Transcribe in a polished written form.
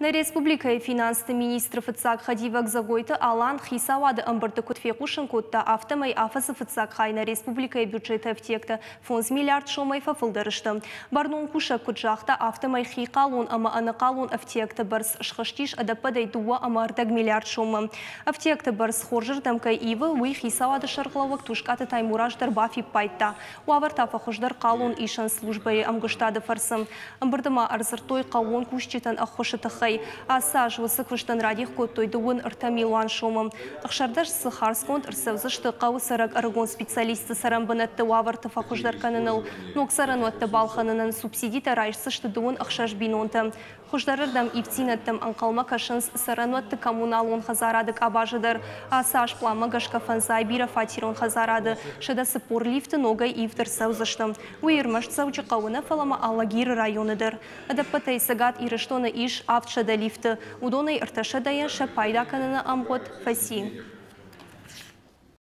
Нӕ республикӕйы финансты министры фыццаг хӕдивӕг Зӕгъойты Алан хицауады ӕмбырды куыд фехъусын кодта, афтӕмӕй афӕдзы фыццаг хай нӕ республикӕйы бюджеты ӕфтиӕгтӕ 5 миллиард сомӕй фӕфылдӕр сты. Бӕрнон кусӕг куыд загъта, афтӕмӕй хи хъалон ӕмӕ ӕнӕхъалон ӕфтиӕгты бӕрц схызтис ӕдӕппӕтӕй 2,5 миллиард соммӕ. Ӕфтиӕгты бӕрц хорзырдӕм кӕй ивы, уый хицауады сӕргълӕууӕг Тускъаты Таймураз дӕр бафиппайдта. Уавӕр та фӕхуыздӕр хъалон исӕн службӕйы ӕмгуыстады фӕрцы. Ӕмбырды ма ӕрдзырдтой хъӕууон кусджытӕн ӕххуысы тыххӕй. Ацы аз уыцы куыстӕн радих кодтой 33 милуан сомы. 16 дзы хардзгонд ӕрцӕудзысты хъӕуы цӕрӕг ӕрыгон специалистты цӕрӕнбынӕтты уавӕрты фӕхуыздӕр кӕныныл. Ног цӕрӕнуӕттӕ балхӕнынӕн субсидитӕ райсдзысты 16 бинонтӕ. Хуыздӕрырдӕм ивддзинӕдтӕм ӕнхъӕлмӕ кӕсынц цӕрӕнуӕтты коммуналон хӕдзарады къабазы дӕр. Ацы аз пъланмӕ гӕсгӕ фӕндзай бирӕфатерон хӕдзарады 140 лифты ногӕй ивд ӕрцӕудзысты. Уый ӕрмӕст Дзӕуджыхъӕуы нӕ, фӕлӕ ма Алагиры районы дӕр. Ӕдӕппӕтӕй Цӕгат Ирыстоны ис 700 лифты. Уыдонӕй 300-йӕн сӕ пайда кӕныны ӕмгъуыд фӕци.